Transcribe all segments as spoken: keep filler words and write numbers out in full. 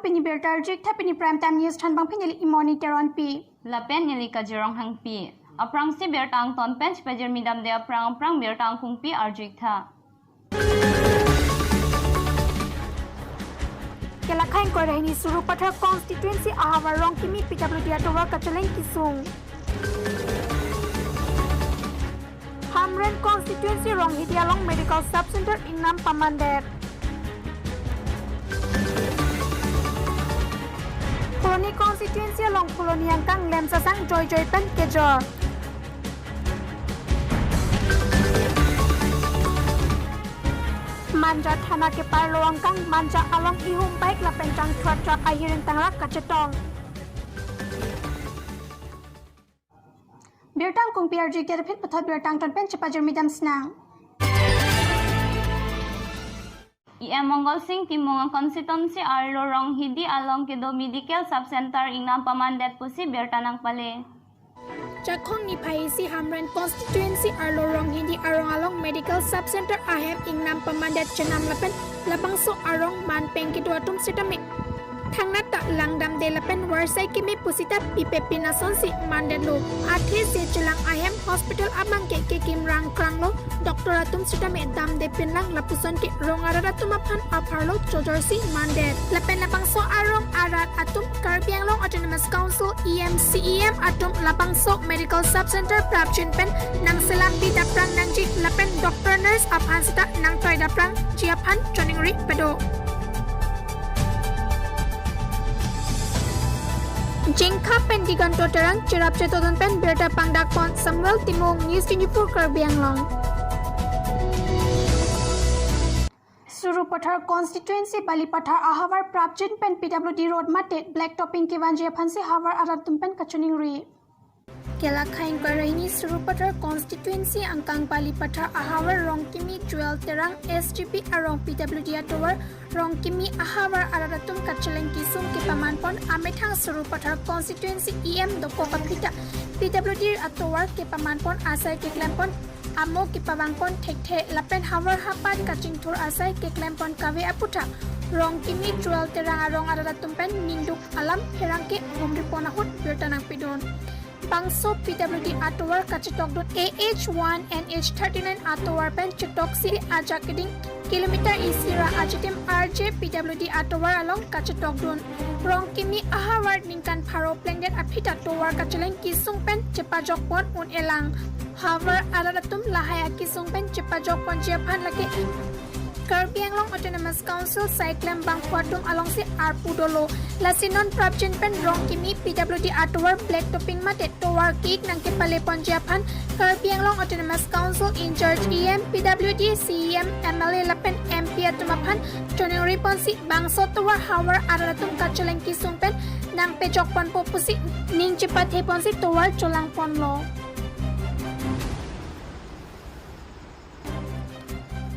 Pini birta arju-ik tha, pini Prime Time News thanbang pini neli Imoni Teronpi. Lapen neli Kajirong Hangpi. Aphrangsi birta angton pen chepajirmi damde aphrang aphrang birta angkungpi arju-ik tha. Kelakhang ingkoi ra hini Sarupathar constituency ahavar Rongkimi P W D atovar kacheleng kesung. Hamren constituency Ronghidi along medical sub center ingnam pamandet. Phuloni constituency along Phuloni angkang Lemsasang joijoi pen kejor. Manja thana keparlo angkang Manja along ihum bike lapen jangthu atruck ahiring tangrak kachetong. Birta angkungpi arju-ik tha, pini puthot birta angton pen chepajirmi dam sinang. E M Mongol Sing Timung a constituency arlo Ronghidi along kedo medical sub center ingnam pamandet pusi birta nangpale. Jakhong niphai isi Hamren constituency arlo Ronghidi arong along medical sub center ahem ingnam pamandet chenam lapen labangso arong manpeng kedo atum sitame thangnat ta langdamde lapen varsai keme pusita pipepin asonsi mandetlo. Athesi chelang ahem hospital abangke kekim rangkranglo, doctor atum sitame damde pinlang lapuson ke rong arat atum aphan apharlo chojorsi mandet. Lapen labangso arong arat atum Karbi Anglong Autonomous Council E M C E M atum labangso medical sub center prapjin pen nangselam pi daprang nangji lapen doctor nurse aphan sita nangtoi daprangji aphan choningri pado. Jengkha pen Diganto Terang, cherap chetodun pen birta pangdakpon Samuel Timung, News twenty-four Karbi Anglong. Sarupathar constituency Balipathar ahavar prapjin pen P W D road mate black topping kevanji aphansi havar arat atum pen kachoningri. Kelakhang ingkoi ra hini Sarupathar constituency angkang Balipathar ahavar Rongkimi Joel Terang S G B arong P W D atovar Rongkimi ahavar arat atum kacheleng kesung kepamanpon amethang Sarupathar constituency E M dokok aphi ta P W D atovar kepamanpon asai keklempon amo kepavangpon thekthe lapen havar hapan kachingthur asai keklempon kave aputhak Rongkimi Joel Terang arong arat atum pen ningduk alam pherangke humripon ahut birta nangpidun. Bangso P W D atovar kachetokdun A H one N H thirty-nine atovar pen chetoksi ajak keding kilometer isi ra achitim arje P W D atovar along kachetokdun. Rongkimi ahavar ningkan pharo plengdet aphi ta tovar kacheleng kesung pen chepajokpon un-elang. Havar arat atum lahai akesung pen chepajokponji aphan lake Karbi Anglong Autonomous Council saiklem bangphu atum alongsi arpu dolo. Lasi non prapjin pen Rongkimi P W D atovar black topping mate tovar kik nangkepaleponji aphan Karbi Anglong Autonomous Council in charge E M, P W D, C E M, M L A lapen M P atum aphan choningriponsi bangso tovar havar arat atum kacheleng kesung pen nangpejokponpo pusi ning chepatheponsi tovar cholangponlo.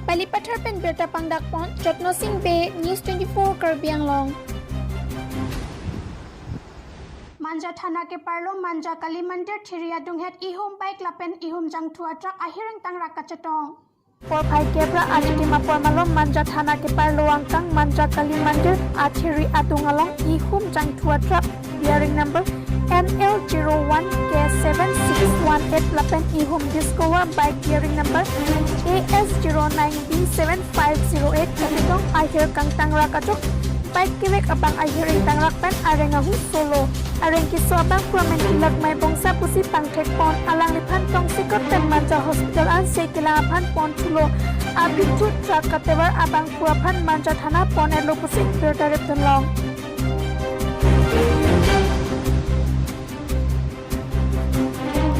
Balipathar pen birta pangdakpon Jotno Sing Bey, News twenty-four Karbi Anglong. Manja thana keparlo Manja Kali Mandir thiri adunghet ihum bike lapen ihum jangthu atruck ahiring tangrak kachetong. Porphai kep ra achitim apor malom Manja thana keparlo angkang Manja Kali Mandir athiri adung along ihum jangthu atruck bearing number N L zero one K seven six one eight lapen ihum Discover bike bearing number A S zero nine B seven five zero eight kachetong ahir kangtangrak ajok bike kevek abang ahiring tangrak pen areng ahu solo. Areng keso abangphu amen Tilak Maibongsa pusi pangthekpon, alangliphan tongsekot pen Manja Hospital anse kelang aphan ponthulo. Abithu truck katevar abangphu aphan Manja thana pon-etlo pusi birta ripdunlong.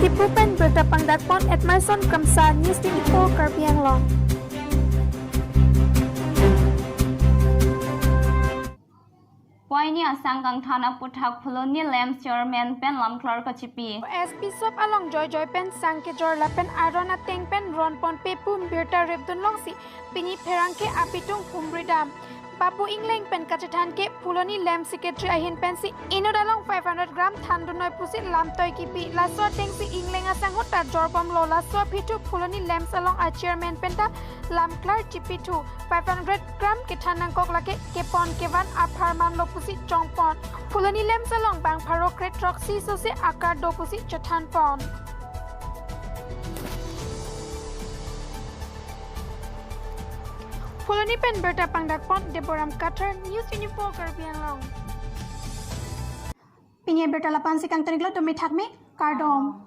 Diphu pen birta pangdakpon Edmison Kramsa, News twenty-four Karbi Anglong. Poini asang kangthan aputhak Phuloni LAMPS chairman pen lamklar kachipi. S P shop along joijoi pen sang kejor lapen aron ateng pen ronponpe pu birta ripdunlongsi pini pherangke apitung humri dam. Papu Engleng pen kachethan ke Phuloni Lamps Secretary ahin pensi inut along five hundred gram thandun noi pusi lamtoi kipi. Laso atengsi Engleng asangho ta jorbomlo. Laso aphi thu Phuloni Lamps along a chairman pen ta lam klar chipithu. Five hundred gram kethan nangkok lake kepon kevan apharman lo pusi chongpon. Phuloni Lamps along bang pharo kre throksi sose akar do pusi chethanpon. Phuloni pen birta pangdakpon Deboram Kathar, News twenty-four Karbi Anglong. Pini birta lapu-ansi kangton-iklo, tumi thakme, kardom.